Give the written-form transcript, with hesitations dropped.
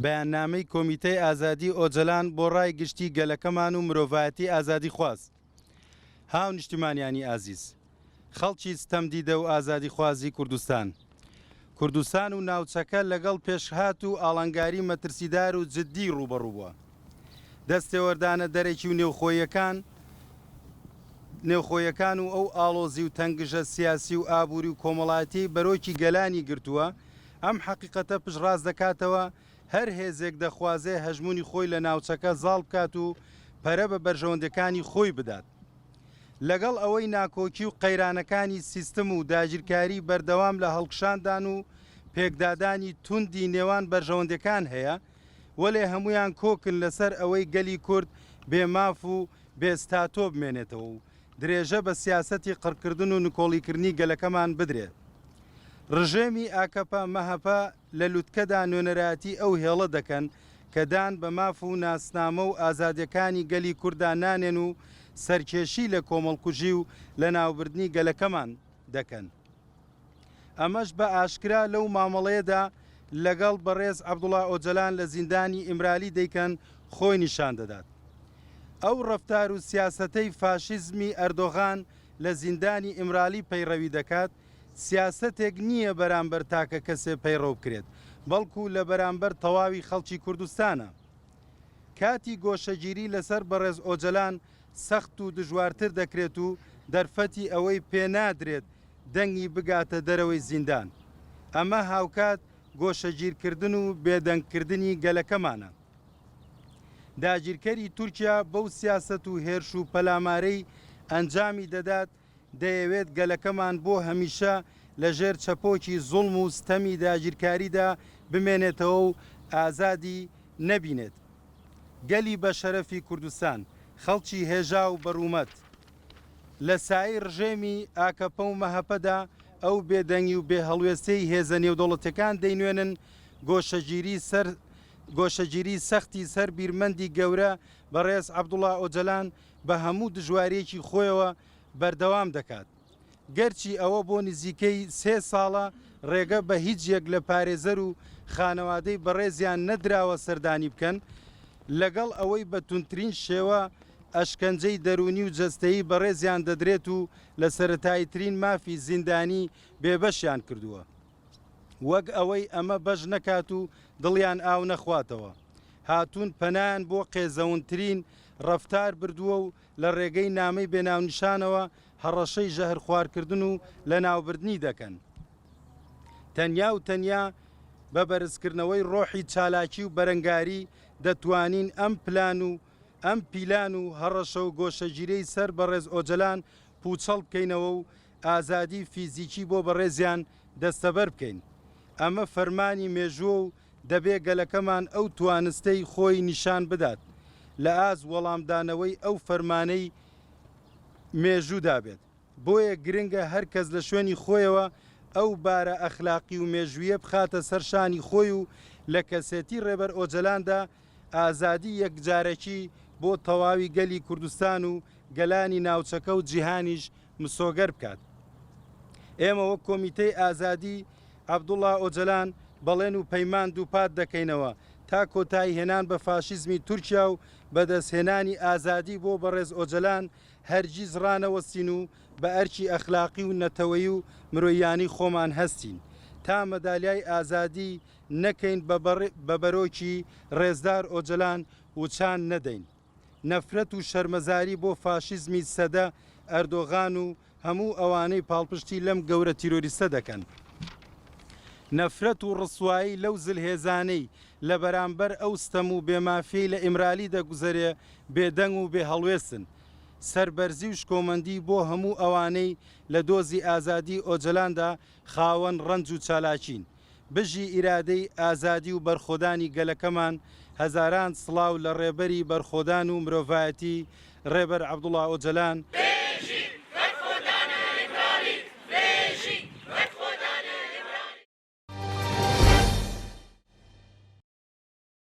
بەیاننامەی کۆمیتەی ئازادی ئۆجەلان بۆ ڕای گشتی گەلەکەمان و مرۆڤایەتی ئازادیخواز. هاونیشتیمانیانی ئازیز، خەڵکی ستەمدیدە و ئازادیخوازی کوردستان، کوردستان و ناوچەکە لەگەڵ پێشهات و ئاڵنگاری مەترسیدار و جددی ڕووبەڕوو بووە. دەستێوەردانە دەرەکی و نێوخۆییەکان نێوخۆیەکان و ئەو ئاڵۆزی و تەنگژە سیاسی و ئابووری و کۆمەڵایەتیەی بەرۆکی گەلانی گرتووە، ئەم حەقیقەتە پشتڕاست دەکاتەوە هەر هێزێک دەخوازێ هەژموونی خۆی لە ناوچەکە زاڵ بکات و پەرە بە بەرژەوەندیەکانی خۆی بدات. لەگەڵ ئەوەی ناکۆکی و قەیرانەکانی سیستم و داگیرکاری بەردەوام لە هەڵکشاندان و پێکدادانی توندی نێوان بەرژەوەندیەکان هەیە، وەلێ هەموویان کۆکن لەسەر ئەوەی گەلی کورد بێ ماف و بێ ستاتۆ بمێنێتەوە و درێژە بە سیاسەتی قڕکردن و نکۆڵیکردنی گەلەکەمان بدرێت. ڕژێمی ئاکەپە، مەهەپە لە لوتکەدا نوێنەرایەتی ئەو هێڵە دەکەن کە دان بە ماف و ناسنامە و ئازادیەکانی گەلی کورددا نانێن و سەرکێشی لە کۆمەڵکوژی و لەناوبردنی گەلەکەمان دەکەن. ئەمەش بە ئاشکرا لەو مامەڵەیەدا لەگەڵ بەڕێز عەبدوڵا ئۆجەلان لە زیندانی ئیمرالی دەیکەن خۆی نیشان دەدات. ئەو ڕەفتار و سیاسەتەی فاشیزمی ئەردۆغان لە زیندانی ئیمرالی پەیڕەوی دەکات، سیاسەتێک نییە بەرامبەر تاکە کەسێ پەیڕەو بکرێت، بەڵکو لە بەرامبەر تەواوی خەڵکی کوردستانە. کاتی گۆشەگیری لەسەر بەڕێز ئۆجەلان سەخت و دژوارتر دەکرێت و دەرفەتی ئەوەی پێنادرێت دەنگی بگاتە دەرەوەی زیندان. ئەمە هاوکات گۆشەگیرکردن و بێدەنگکردنی گەلەکەمانە. داگیرکەری تورکیا بەو سیاسەت و هێرش و پەلامارەی ئەنجامی دەدات، دەیەوێت گەلەکەمان بۆ هەمیشە لە ژێر چەپۆکی زوڵم و ستەمی داگیرکاریدا بمێنێتەوە و ئازادی نەبینێت. گەلی بەشەرەفی کوردستان، خەڵکی هێژا و بەڕوومەت، لە سایەی ڕژێمی ئاکەپە و مەهەپەدا ئەو بێدەنگی و بێهەڵوێستیەی هێزە نێودەوڵەتیەکان دەینوێنن، گۆشەگیری سەر گۆشەگیری سەختی سەر بیرمەندی گەورە بەڕێز عەبدوڵا ئۆجەلان بە هەموو دژواریەکی خۆیەوە بەردەوام دەکات. گەرچی ئەوە بۆ نزیکەی سێ ساڵە ڕێگە بە هیچ یەک لە پارێزەر و خانەوادەی بەڕێزیان نەدراوە سەردانی بکەن، لەگەڵ ئەوەی بە توندترین شێوە ئەشکەنجەی دەروونی و جەستەیی بەڕێزیان دەدرێت و لە سەرەتاییترین مافی زیندانی بێبەشیان کردووە. وەک ئەوەی ئەمە بەش نەکات و دڵیان ئاو نەخواتەوە، هاتوون پەنایان بۆ قێزەونترین ڕەفتار بردووە و لە ڕێگەی نامەی بێناونیشانەوە هەڕەشەی ژەهرخوارکردن و لەناوبردنی دەکەن. تەنیا و تەنیا بە بەرزکردنەوەی ڕۆحی چالاکی و بەرەنگاری دەتوانین ئەم پلان و ئەم پیلان و هەڕەشە و گۆشەگیریەی سەر بەڕێز ئۆجەلان پووچەڵ بکەینەوە و ئازادی فیزیکی بۆ بەڕێزیان دەستەبەر بکەین. ئەمە فەرمانی مێژووە و دەبێ گەلەکەمان ئەو توانستەی خۆی نیشان بدات لە ئاست وەڵامدانەوەی ئەو فەرمانەی مێژوودا بێت. بۆیە گرنگە هەر کەس لە شوێنی خۆیەوە ئەو بارە ئەخلاقی و مێژوویە بخاتە سەر شانی خۆی و لە کەسێتی ڕێبەر ئۆجەلاندا ئازادی یەکجارەکی بۆ تەواوی گەلی کوردستان و گەلانی ناوچەکە و جیهانیش مسۆگەر بکات. ئێمە وەک کۆمیتەی ئازادی عەبدوڵا ئۆجەلان بەڵێن و پەیمان دووپات دەکەینەوە تا کۆتایی هێنان بە فاشیزمی تورکیا و بەدەستهێنانی ئازادی بۆ بەڕێز ئۆجەلان هەرگیز ڕانەوەستین و بە ئەرکی ئەخلاقی و نەتەوەیی و مرۆییانەی خۆمان هەستین تا مەدالیای ئازادی نەکەین بە بەرۆکی ڕێزدار ئۆجەلان وچان نەدەین. نەفرەت و شەرمەزاری بۆ فاشیزمی سەدە ئەردۆغان و هەموو ئەوانەی پاڵپشتی لەم گەورە تیرۆریستە دەکەن. نەفرەت و ڕسوایی لەو زلهێزانەی لە بەرامبەر ئەو ستەم و بێمافیەی لە ئیمرالی دەگوزەرێ بێدەنگ و بێهەڵوێستن. سەربەرزی و شکۆمەندی بۆ هەموو ئەوانەی لە دۆزی ئازادی ئۆجەلاندا خاوەن ڕەنج و چالاکین. بژی ئیرادەی ئازادی و بەرخۆدانی گەلەکەمان، هەزاران سڵاو لە ڕێبەری بەرخۆدان و مرۆڤایەتی ڕێبەر عەبدوڵا ئۆجەلان.